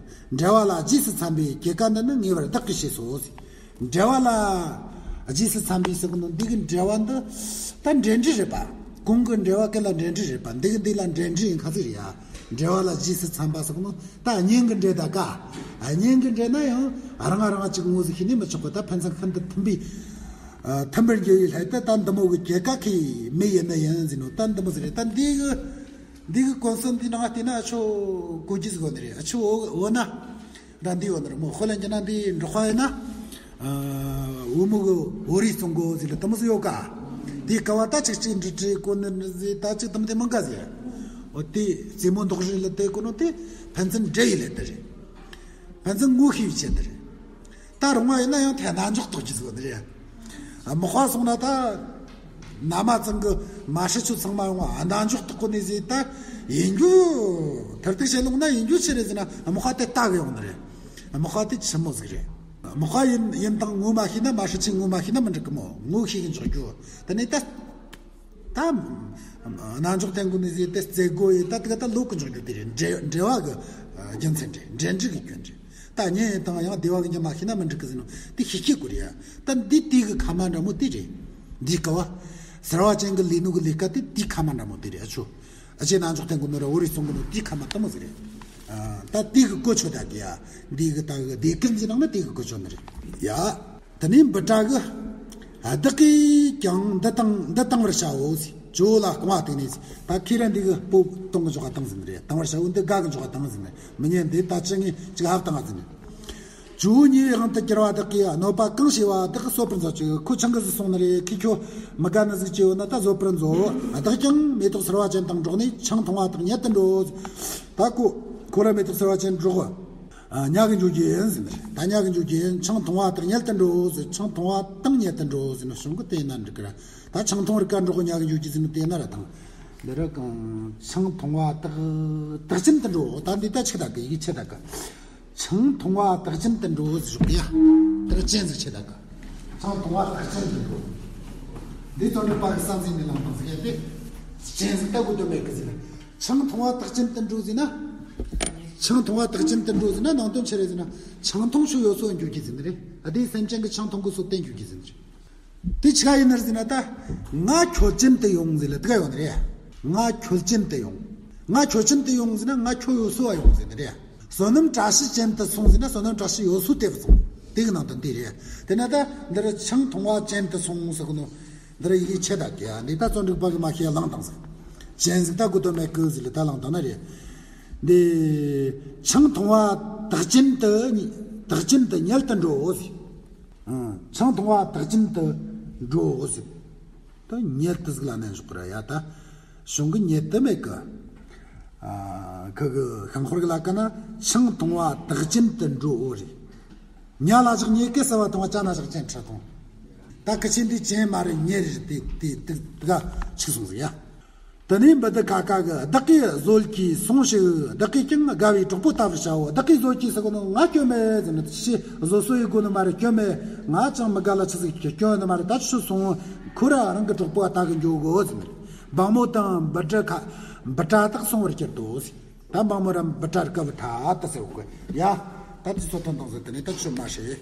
འགྲེལ་བ་ལ་རྗེས་སུ་འཚམས་པའི་སྐྱེ་རྒ་འདི་ནི་ངེས་པར་བདག་གིས་ཤེས་སོ་ཟེར། འགྲེལ་བ་ལ་རྗེས་སུ་འཚམས་པའི་ཟེར་གི་ནོ་འདི་གི་འགྲེལ་བ་འདི་ད་འབྲེལ་འདྲིས་རེད་པ། གོང་གི་འགྲེལ་བ་གན་ལ་འབྲེལ་འདྲིས་རེད་པ། འདི་གི་འདི་ལ་འབྲེལ་འདྲིས་ཡིན་ཁ་ཚིག་རེད་ཡ། འགྲེལ་བ་ལ་རྗེས་སུ་འཚམས་པ་ཟེར་གི་ནོ་ད་སྙན་གི་འགྲེལ་ད་ཀ། སྙན་གི་འགྲེལ་ན་ཡང་རང་རང་ཅིག་ངོས་ཟིན་ཤེས་ནས་མི་ཆོག་གི། ད་ཕན་ཚུན་ཤིན་ཏུ་མཐུན་པའི། ཨ། མཐུན་པར་འགྱུར་བའི་ལྷད་དུ་ད་འདི་མོ་གི་སྐྱེ་རྒ་ཁའི་མི་ཡིན་ནི་ཡིན་ཟེར་ནོ། ད་འདི་མོ་ཟིག་རེད། ད་འདི་གི་འདི་གི་གོ་མཚོན་འདི་ནང་བལྟས་ན་ཨ་ཆོ་གོ་རྒྱུ་ཟིག་ཡོད་ནི་རེད། ཨ་ཆོ་འོ་འོ་ན། ད་འདི་ཡོད་ནི་རེད་མོ། དཔེ་ལེན་རྒྱུ་ན་འདི་འབྲོག་པ་ཡིན་ན། ཨ། བུ་མོ་གི་བོ་རིགས་བཙོང་དགོས་ཟེར་ལ་དེ་མོ་ཟིག་ཡོད་ཀ། དེའི་སྐབས་བ་ད་ཅིག་ཅིག་འབྲི་འབྲི་གོ་ནི་ཟིག་ད་ཅིག་དེ་མོ་དེ་མང་ག་ཟིག་འོ་དེ་རྩེད་མོ་འདོགས་རིས་ལ་དེ་གོ་ནོ་དེ་ཕན་ཚུན་འབྲེལ་ཡི་ལས་དེ་རེད། ཕན་ཚུན་ངོ་ཤེས་པའི་ཆེད་དེ་རེད། ད་རུང་བ་ཡིན་ན་ཡང་ཐལ་གནས་འཇོག་རྟོགས་ཀྱི་ཟིག་ཡོད་ནི་རེད། མག་པ་སོང་ན་ད། ན་མ་ཚང་གི་མ་ཧྲི་ཆུ་ཚང་མ་ཡོང་བ་གནས་འཇོག་རྟོགས་གོ་ནི་ཟིག་ད་ཡིན་རྒྱུ། ཐར་ཐུག་བྱེད་ལོང་ན་ཡིན་རྒྱུ་ཆི་རེད་ཟེར་ན་མག་པ་དེ་ལྟ་གི་ཡོང་ནི་རེད། མག་པ་དེ་ཆི་མོ་ཟིག་རེད། མག་པ་ཡིན་ཡིན་དང་ངོ་མ་ཤེས་ན། མ་ཧྲི་ཆུ་ངོ་མ་ཤེས་ན་མི་འགྲིག་གི་མོ། ངོ་ཤེས་གི་འཇོག་རྒྱུ། དེ་ནས་ད། ད། གནས་འཇོག་རྟེན་དགོས་ནི་ཟིག་དེ་རྩེ་དགོས་ཡིན། ད་དེ་ག་ད་ལོག་གི་འཇོག་རྒྱུ་དེ་རེད། འབྲེལ་འབྲེལ་བ་གི་རྒྱུ་མཚན་རེད། འབྲེལ་འདྲིས་གི་སྐྱོན་རེད། ད་གཉེན་ཡིན་དང་ཡང་བདེ་བ་གི་ཉམས་མ་ཤེས་ན་མི་འགྲིག་གི་ཟེར་ནོ་དེ་ཤེས་ཀྱི་དགོས་རེད་ཡ། ད་འདི་དེ་གི་ཁ་མ་འདྲ་མོ་དེ་རེད། འདི་ཀ་བ། སེར་བ་ཅན་གི་ལས་ནོ་གི་ལས་ཀ་དེ་དེ་ཁ་མ་འདྲ་མོ་དེ་རེད། ཨ་ཆོ། ཨ་ཅེ་གནས་འཇོག་རྟེན་དགོས་ནོ་ར་བོ་རིགས་བཙོང་དགོས་ནོ་དེ་ཁ་མ་དེ་མོ་ཟིག་རེད། ཨ། ད་དེ་གི་གོ་ཆོད་ད་གི་ཡ། འདི་གི་ད་གི་སྡེ་ཀུན་གྱི་ནང་ན་དེ་གི་གོ་ཆོད་ནི་རེད་ཡ། དེ་ནས་འབུ་ཏྲ་གི། བདག་གིས་ཀྱང་འདི་བཏང་འདི་བཏང་བར་བྱའོ་ཟེར། ཇོ་བོ་ལ་རྐང་བ་གཏུགས་ནས་ཟེར། ད་ཁྱེད་རང་འདི་གི་སྤོ་བཏང་གི་འཇོག་ག་བཏང་ཟིན་རེད། བཏང་བར་བྱའོ། འདི་དགའ་གི་འཇོག་ག་བཏང་ཟིན་རེད། མི་ཉན་འདི་ད་ཅི་ངས་ཅིག་ཧབ་བཏང་ཟིན་རེད། ཇོ་བོ་ཉེ་བའི་དབང་དུ་གྱུར་པ་བདག་གིས་གནོད་པ་གང་བྱས་པ་བདག་གིས་གསོད་པར་མཛོད་ཅིག་ཁོ་ཆང་གི་ཟིག་སོང་ནི་རེད། ཁོས་ཁྱོད་མི་དགའ་ནི་ཟིག་བྱས་ཡོད་ན་ད་བཟོད་པར་མཛོད། བདག་ཀྱང་མེ་ཏོག་སེར་བ་ཅན་དང་འགྲོགས་ནས་ཆང་འཐུང་བ་དག་ཉལ་དུ་འགྲོ། ད་ཁོ་ཁོ་ར་མེ་ཏོག་སེར་བ་ཅན་འགྲོགས། ཨ། ཉལ་གི་འགྱོ་རྒྱུ་ཡིན་ཟེར་ནས། ད་ཉལ་གི་འགྱོ་རྒྱུ་ཡིན། ཆང་འཐུང་བ་དང་ཉལ་དུ་འགྲོ་ཟེར། ཆང་འཐུང་བ་དང་ཉལ་དུ་འགྲོ་ཟེར་ནོ་གཞུང་གི་དེ་ན་འགྲིག་གི་ར། ད་ཆང་འཐུང་རིག་ག་འགྲོ་གི་ཉལ་གི་འགྱོ་རྒྱུ་ཟེར་ནོ་དེ་ན་ར་དང་། འདི་ར་གང་ཆང་འཐུང་བ་དག་དག་ཅན་དུ་འགྲོ། ད་འདི་ད་ཆིག་ད་གི་ཡི་གེ་ཆེ་ད་གི། ཆང་འཐུང་བ་དག་ཅན་དུ་འགྲོ་ཟེར་ཞོག་ཡ། དེ་ར་ཅན་ཟིག་ཆེ་ད་གི། ཆང་འཐུང་བ་དག་ཅན་དུ་འགྲོ། འདི་ཙོ་འདྲི་པ་གི་བསམ་གཟིགས་ནས་ལངས་དང་ཟིག་ཡ་དེ། ཅན་ཟིག་ད་གོ་དོན་མེད་གི་ཟིག་ཆང་འཐུང་བ་དག་ཅན་དུ་འགྲོ་ཟེར་ན། ཆང་འཐུང་བ་དག་ཅན་དུ་འགྲོ་ཟེར་ན་ནང་དོན་ཆི་རེད་ཟེར་ན། ཆང་འཐུང་ཆོག་ཡོད་སོ་འགྱུར་གྱི་ཟེར་ནི་རེད། ཨ། དེ་སེམས་ཅན་གྱི་ཆང་འཐུང་གི་སོ་བསྟན་འགྱུར་གྱི་ཟེར་ནི་རེད། དེ་ཆི་ག་ཡིན་ནི་རེད་ཟེར་ན་ད། ང་ཁྱོད་ཅན་དུ་ཡོང་ཟེར་ལ་དེ་ག་ཡོང་ནི་རེད། ང་ཁྱོད་ཅན་དུ་ཡོང་། ང་ཁྱོད་ཅན་དུ་ཡོང་ཟེར་ན་ང་ཁྱོད་ཡོད་སོ་བ་ཡོང་ཟེར་ནི་རེད། བསོད་ནམས་བཀྲ་ཤིས་ཅན་དུ་སོང་ཟེར་ན་བསོད་ནམས་བཀྲ་ཤིས་ཡོད་སོ་དེ་བུད་སོང་། དེ་གི་ནང་དོན་དེ་རེད། དེ་ན་ད་འདིར་ཆང་འཐུང་བ་ཅན་དུ་སོང་ཟེར་གི་ནོ། འདིར་ཡི་གེ་ཆེ་ད་གི་ཡ། འདི་ད་ཙོ་འདྲི་པ་གི་མ་ཤེས་ཡ་ལངས་དང་ཟེར། ཅན་ཟིག་ད་གོ་དོན་མེད་གི་ཟིག་ལ་ད་ལངས་དང་ན་རེད། འདི་ཆང་འཐུང་བ་དག་ཅན་དུ་དག་ཅན་དུ་ཉལ་དུ་འགྲོ་ཟེར། ཨང་། ཆང་འཐུང་བ་དག་ཅན་དུ་འགྲོ་ཟེར། ད་ཉལ་དུ་ཟིག་ལ་ནན་ཞོག་གི་ར་ཡ། ད་གཞུང་གི་ཉལ་དུ་མེད་གི། ཨ། ཁི་གི་ཤང་ཁོར་གི་ལ་ཀ་ན་ཆང་འཐུང་བ་དག་ཅན་དུ་འགྲོའོ་རེད། ཉ་ལ་བཞག་ཉེ་གི་ཟ་བ་འཐུང་བ། ཅ་ན་བཞག་ཅན་ཁྲ་འཐུང་། ད་ཁི་ཆེན་འདི་ཅན་མ་རེད། ཉེ་རེད། དེ་དེ་དེ་ག་ཆིག་སོང་ཟིག་ཡ། དེ་ནས་འབུ་དི་ཁ་ཁ་གི། བདག་གིས་བཟོད་ཀྱིས་སོང་ཞིག་བདག་གིས་ཀྱང་དགའ་བའི་གྲོགས་པོ་ལྟ་བུར་བྱའོ། བདག་གིས་བཟོད་ཀྱིས་ཟེར་གོ་ནོ་ང་སྐྱོན་མེད་ཟེར་ནི། ཤི་བཟོད་གསོ་ཡི་དགོས་ནི་མ་རེད། སྐྱོན་མེད། ང་ཅང་མི་དགའ་ལ་ཆི་ཟིག་སྐྱོན་ནི་མ་རེད། ད་ཆུ་སོང་ཁོ་ར་རང་གི་གྲོགས་པོ་ལྟ་གི་འགྱོ་དགོ་ཟེར་ནི། འབངས་མོ་དང་འབུ་ཏྲ་ཁ་འབུ་ཏྲ་དག་སོང་བར་གྱུར་ཏོ་ཟེར། ད་འབངས་མོ་ར་འབུ་ཏྲ་ར་ཀ་བུ་ཐ་ད་ཟེར་གོ་ཡ། ད་དེ་ཚོ་ཐོན་དང་ཟེར། དེ་ནས་ད་ཆུ་མ་ཤེས།